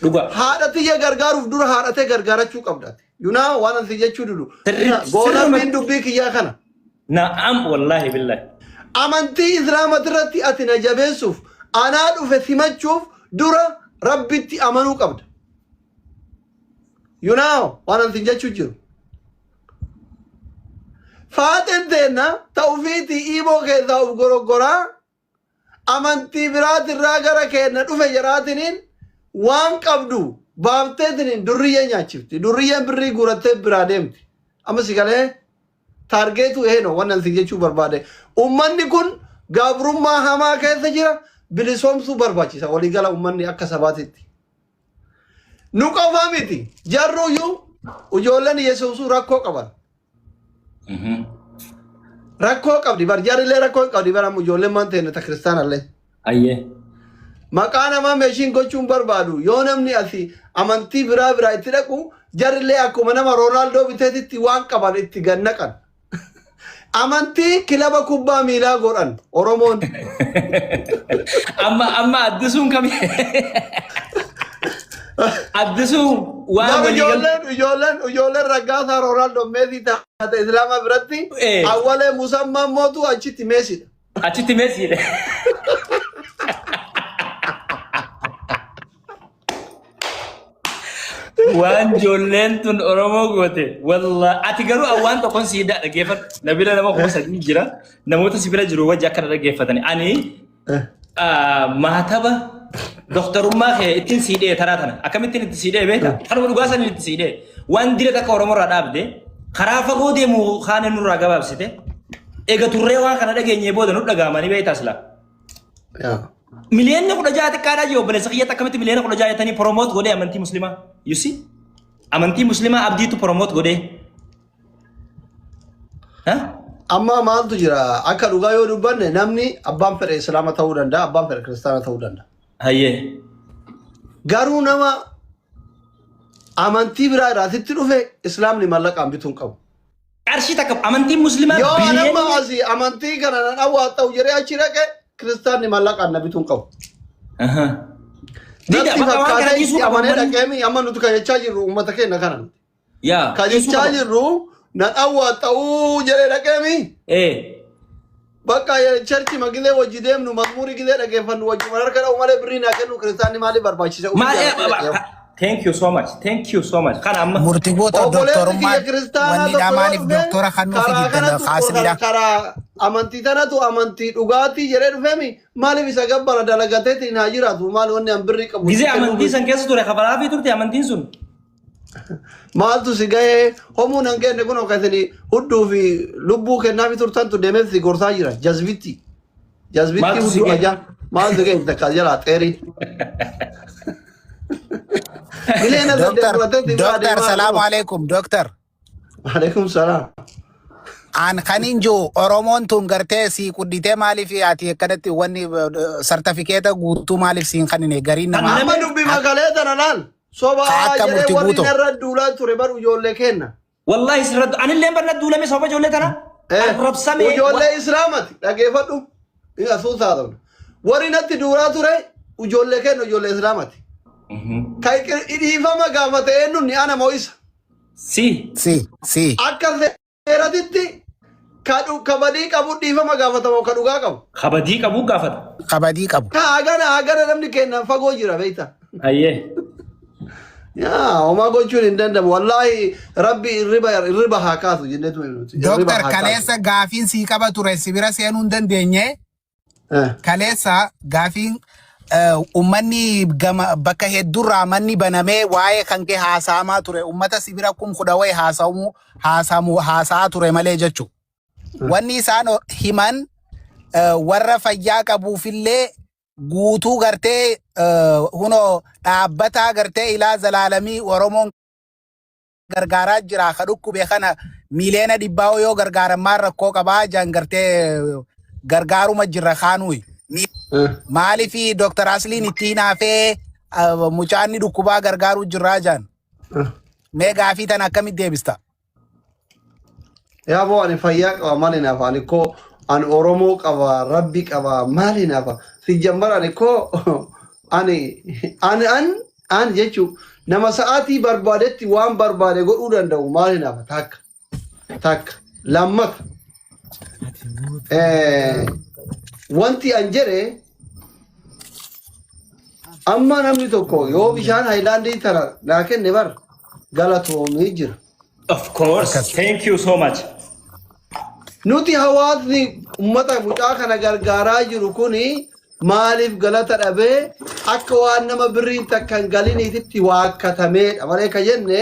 Dhugaa. Haadha tiyya gargaaruuf dura haadha tee gargaarachuu qabda. Yunaa waan ani si jechuu didu. Sirriitti Goolabbiin sirrumatti. dubbii kiyyaa kana. Na'am wallaahi billahi. Amantii Islaamatirratti ati na jabeessuuf anaa dhufe simachuuf dura Rabbitti amanuu qabda. You know waan ani sin jechuu jiru. Faaxeen teenna ta ufiitii iimoo keessaa uf goroggoraa amantii biraatirraa gara keenna dhufe jedhaatiniin waan qabdu baafteetiniin durriyyee nyaachifti. Durriyyeen birrii guurattee biraa deemti. Amma si galee taargeetu eeno wannan si jechuu barbaade. Ummanni kun gabrummaa hamaa keessa jira bilisoomsuu barbaachisa waliigala ummanni akka sabaatitti. Nu qofaa miti jarruyyuu ijoolleen Yesuusuu rakkoo qaban. Rakkoo qabdi bar jarrillee rakkoo hin qabdi bar amma ijoolleen maan ta'e ta kiristaanallee. Ayyee. Maqaa namaa meeshiin gochuun barbaadu yoo namni asi amantii biraa biraa itti dhaqu jarrillee akkuma nama Roonaaldoo biteetitti waan qaban itti gannaqan. Amantii kilaba kubbaa miilaa godhan Oromoon. Amma amma addisuun kami? Addisuun waan Garuu walii gal ijoolleen ijoolleen ijoolleen Raggaasaa Roonaaldoo Meesii taate Islaama biratti awwalee Musammaan mootu achitti Meesiidha. Achitti Meesiidha. Waan ijoolleen tun Oromoo goote wallaa ati garuu an waan tokkon sii daa dhaggeeffadhu na bira nama 3000 jira namoota si bira jiru wajji akkana dhaggeeffatani ani maataba doktorummaa kee ittiin sii dhee taraa tana akkamittiin itti sii dhee beekta kanuma dhugaa saniin itti sii dhee waan dira takka Oromoo irraa dhaabde karaa fagoo deemu kaane nurraa gabaabsite eega turree waan kana dhageenyee booda nu dhagaamanii beektaa silaa. Yaa. Miliyoonni 16 xiqqaadhaa jiru obboleessa kiyyatti akkamitti miliyoona 16 jettanii promote godhee amantii muslimaa. You see? Amantii muslimaa abdiitu promote godhee. Ha? Amma maaltu jira akka dhugaa yoo dubbanne namni abbaan fedhe islaama ta'uu danda'a abbaan fedhe kiristaana ta'uu danda'a. Hayyee. Garuu nama amantii biraa irraa sitti dhufe islaamni mallaqaan bituu hin qabu. Qarshii takka amantiin muslimaa Yoo an amma biliyoonni asii amantii kana nan awwaaxxa'u jedhee achi dhaqe kiristaanni mallaqaan na bituu hin qabu. Aha. Dida Natti bakka waan kana fakkaatee dhiisuu itti qaba amanee uummanni. dhaqeemi amma nuti kan jechaa jirru uummata keenya kana. Yaa Kan dhiisuu jechaa qaba. jirru nan awwaaxxa'uu jedhee dhaqeemi. Bakka cherchi ma gizee wajji deemnu mazmuurii gizee dhageeffannu wajji wal harka dha'u malee birrii naa kennu kiristaanni maaliif barbaachisa? Ofii Maal jaalatee dhaqee. Thank you so much. Thank you so much. Kana amma Murtii goota Obboleessi kiyya doktorummaan kiristaanaa wanni tokko dhaa yoo maaliif dhufe doktora kannuufi karaa diddan kanatu kaasnidha. karaa amantii tanatu amantii dhugaatii jedhee dhufeemi maaliif isa gabbara dalagateetiin haa jiraatu maal wanni an birrii qabu gizee itti amantii kennuuf san keessa ture kafalaafii turte amantiin sun. Maaltu si gahee homuu nan kenne kun kan isin hudduu fi lubbuu kennaafi turtantu deemeef si gorsaa jira jazbitti. Jazbitti Maaltu si hudduu gahe? ajaa maaltu gahee takka jalaa xeerii. Miliyoona saddeet Doktar, fudhatee si biraa doktar, deemaa salaamu jiru. alaikum, doktar. Alaikum salaam. An kanin jiru Oromoon tun gartee sii qudditee maaliif ati akkanatti wanni sartifikeeta guutuu maaliif siin kanine gariin Kan namaa Amma nama dubbi makalee tana laal. Sobaa ka akka jedhee murtii warri guutuu. narra duulaa ture bar ijoollee kenna. Wallahi sirratti anillee barna duulame sababa ijoollee tana arrabsame. Ijoollee Islaamati dhageeffadhu. Asuu saadamna. Warri natti duulaa ture ijoollee kenna ijoollee Islaamati. Kan dhiifama gaafate eenyuun ni ana moo isa. Si. Si, si. Akka seeratitti ka ka badii qabu dhiifama gaafatamu ka dhugaa qabu. Kabadii qabu gaafata. Kabadii qabu. Ka hagana hagana namni kennan fagoo jira beekta. Ayyee. Yaa homaa gochuun hin danda'amu. Wallaahi rabbi irriba irriba haa kaasu jenneetu nuti. Irriba Dooktar haa kaasu. kaleessa gaafiin sii qaba ture si bira seenuu hin dandeenye. Kaleessa gaafiin ummanni gama bakka hedduurraa manni banamee waa'ee kan kee haasa'amaa ture ummata si bira 10,000 wayi haasa'amu haasamu haasa'aa ture malee jechu. Wanni isaan himan warra fayyaa qabuufillee guutuu gartee hunoo dhaabbataa gartee ilaa zalaalamii Oromoon gargaaraa jira ka dhukkube kana miiliyoona dhibbaa yoo gargaaran maal rakkoo qabaa jaan gartee gargaaruma jirra kaanuyi. Maaliif Dr. Asliin itti hinaafee mucaanni dhukkubaa gargaaruu jirraa jaan. Mee gaafii tana akkamitti deebista? Yaa boo ani fayyaa qaba maal hinaafa ani koo ani Oromoo qaba rabbi qaba maal hinaafa si jammar ani koo ani ani an An jechuun nama sa'aatii barbaadetti waan barbaade godhuu danda'u maal hinaafa? Takka. Takka. Lammata. Wanti an jedhe amma namni tokko yoo bishaan hayilaandii tana naa kenne bar galatoomii jira. Of course. Akkas. Thank you so much. Nuti hawaasni ummata mucaa kana gargaaraa jiru kuni maaliif galata dhabee akka waan nama birriin takka hin galiniititti waakkatameedha malee ka jenne?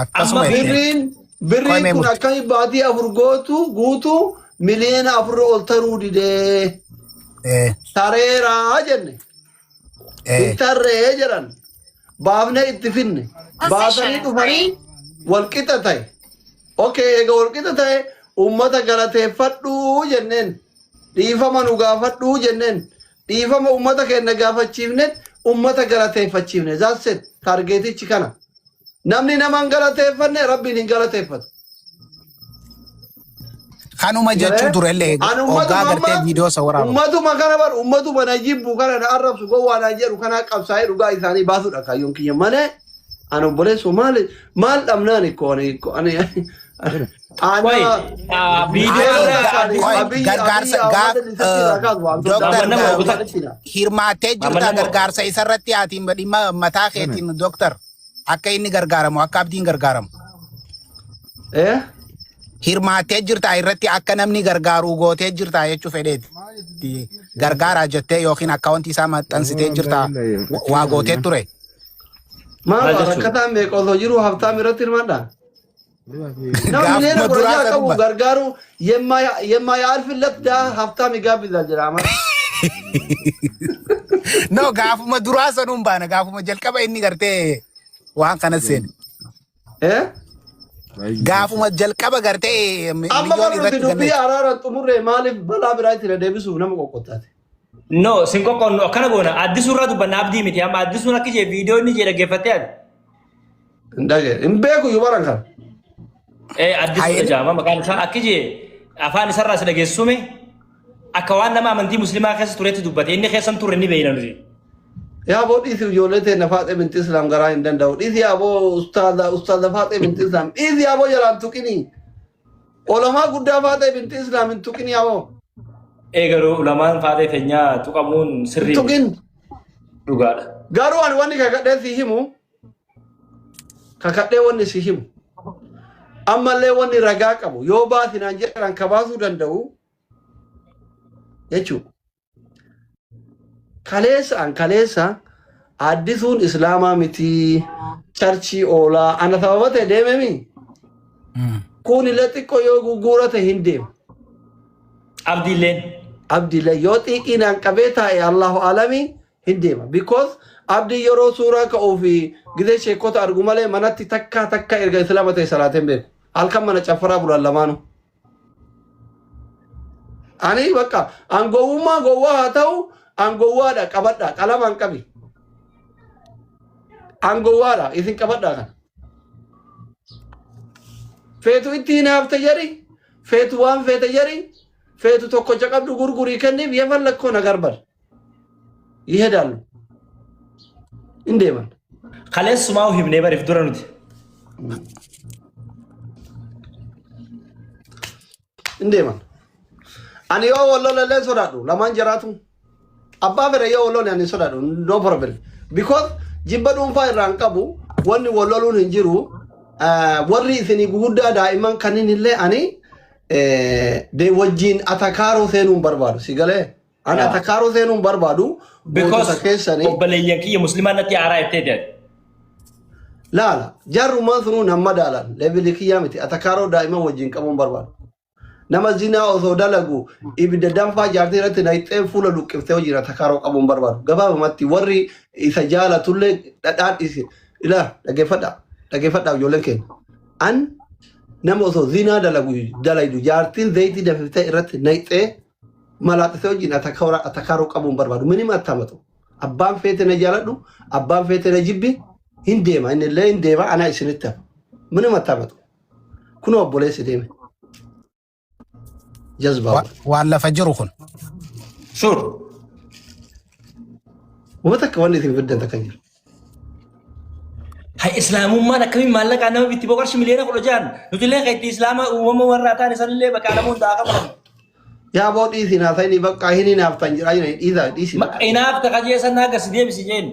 Akkasuma Amma jettee. Birriin birriin Qo'amee kun murti. akkami baatii 4 gootu guutu miliyoona 4 ol taruu didee tareeraa jenne. Hin tarree jedhan, baafnee itti finne, baasanii dhufanii walqixa ta'e. Okay, eega walqixa ta'e ummata galateeffadhuu jenneen, dhiifama nu gaafadhuu jenneen, dhiifama ummata keenya gaafachiifne, ummata galateeffachiifne. That's it. Targetichi kana. Namni nama hin galateeffanne Rabbiin hin galateeffatu. Kanuma jechuu turellee Ani hoggaa ummatuma gartee amma viidiyoo isa waraabamu. Ummatuma kana bar ummatuma na jibbu kana na arrabsu gowwaa naan jedhu kana qabsaa'ee dhugaa isaanii baasuudha kaayyoon kiyya malee ani obboleessoo maal maal dhabnaan ikko ani ikko ani Qoy, ana viidiyoo Ati irraa qoy Abiyyi gargaarsa Abiyyi gaaf Ahmad isatti irraa kaasu waan Dooktar Maamman nama oguta. Hirmaattee jirta Maamman nama gargaarsa isarratti ati dhimma mataa keetiin, dooktar, akka inni gargaaramu, akka Abdiin gargaaramu. Eh? Hirmaattee jirta irratti, akka namni gargaaru gootee jirta jechuu fedheeti. Gargaaraa jettee yookiin akkaawuntii isaa maxxansitee jirta, waa gootee ture. Maal Maal jechuudha? rakkataan meeqa osoo jiru haftaam irratti hirmaadha? Nama Gaafuma miliyoona kudha duraa jaha qabu sanuma. gargaaru የማያልፍለት ድሀ ሀብታም ይጋብዛል jedha amma. No, gaafuma duraa sanuun baana, gaafuma jalqaba inni gartee waan kana seene. Eh? Gaafuma jalqaba gartee Amma miliyoon bar nuti irratti dubbii ganna. araara xumurree maaliif balaa biraa itti deebisuuf nama qoqqottaate? No, sin qoqqoonnu, akkana goona. Addisuu irraa dubbanna, Abdii miti. Amma Addisuun akka jee viidiyoo inni jee dhaggeeffattee ati. Hin dhagee. Hin beeku iyyuu baran kana. Ee, Addisuudha Hayeen. jaama maqaan isaa. Akki jee afaan isarraa si dhageessume akka waan nama amantii musliimaa keessa turetti dubbate. Inni keessa hin turre, ni beeyna nuti. Yaa boo, dhiisi, ijoollee teenya Faaxee binti Islaam garaa hin danda'u. Dhiisi yaa boo, ustaaza ustaaza Faaxee binti Islaam. Dhiisi yaa boo, jalaan tuqini. Olamaa guddaa Faaxee binti Islaam hin tuqini yaa boo. Ee, garuu ulamaan Faaxee teenyaa tuqamuun Hin sirrii miti. tuqin. Dhugaadha. Garuu ani wanni kakadhee si himu, kakadhee wanni si himu, ammallee wanni ragaa qabu yoo baasinaan jedhan ka baasuu danda'u jechuudha. Kaleessa an kaleessa Addisuun islaamaa miti, charchii oolaa ana sababa ta'e deememi kun illee xiqqoo yoo gugguurate hin deemu. Abdiilleen. Abdiillee yoo xiiqiinaan qabee taa'e, Allahu alami, hin deema. Because Abdii yeroo suuraa ka'uu fi gizee sheekota argu malee manatti takka takka erga islaama ta'e salaateen beeku. Halkan mana caffaraa bulan lamaanu. Ani bakka an gowwummaa gowwaa haa ta'u, an gowwaadha, qabadha, qalamaan qabi. An gowwaadha, isin qabadha kana. Feetu itti hinaafte jedhi, feetu waan feete jedhi, feetu tokkocha qabdu gurgurii kenniif, የፈለግከው ነገር በል, ይሄዳሉ, hin deeman. Kaleessumaa himnee bariif dura nuti. Hin deeman. Ani yoo wal lolallee sodaadhu lamaan jiraatu. Abbaa fedhe yoo wal lole ani hin sodaadhu, no problem. Because jibba dhuunfaa irraa hin qabu, wanni wal loluun hin jiru. Warri isinii guguddaa daa'imman kanneen illee ani de wajjin atakaaroo seenuu hin barbaadu. Si galee? Ani atakaaroo seenuu hin barbaadu. Because Gootota keessanii. obboleeyyan kiyya musliimaa natti aaraa jettee jedhe. Laala, jarrumaan sunuu nan madaalan levelii kiyyaa miti, atakaaroo daa'imman wajjin qabuu hin barbaadu. Nama zinaa osoo dalagu ibidda danfaa jaartii irratti naqxee fuula luqqiftee wajjin atakaaroo qabuu hin barbaadu. Gabaabumatti warri isa jaalatullee dhadhaan dhisi. Ilaa, dhaggeeffadhaa, dhaggeeffadhaa ijoolleen keenya. An nama osoo zinaa dalagu dalaydu jaartiin zayitii danfiftee irratti naqxee malaaxisee wajjin atakaaroo qabuu hin barbaadu. Minim attamatu. Abbaan feete na jaaladhu, abbaan feete na jibbi, hin deema, inni illee hin deema, ana isinitti hafa. Minim attamatu. Kunoo obboleessi deeme. Jazbaa. Waan lafa jiru kun. Sure. Uummata akka wanni isin fiddan takka hin jiru. Hay islaamummaan akkamiin maallaqaan nama bitti boo qarshii miliyoona 16 nuti illee kan itti islaama uumama warraa ta'an isanillee bakka alamuun ta'aa qabamu. Yaa boo dhiisi naasayni bakka hin hinaaftan jedhaa jiran dhiisa dhiisi bakka. Inaaf takajee san haga si deebisi jeen.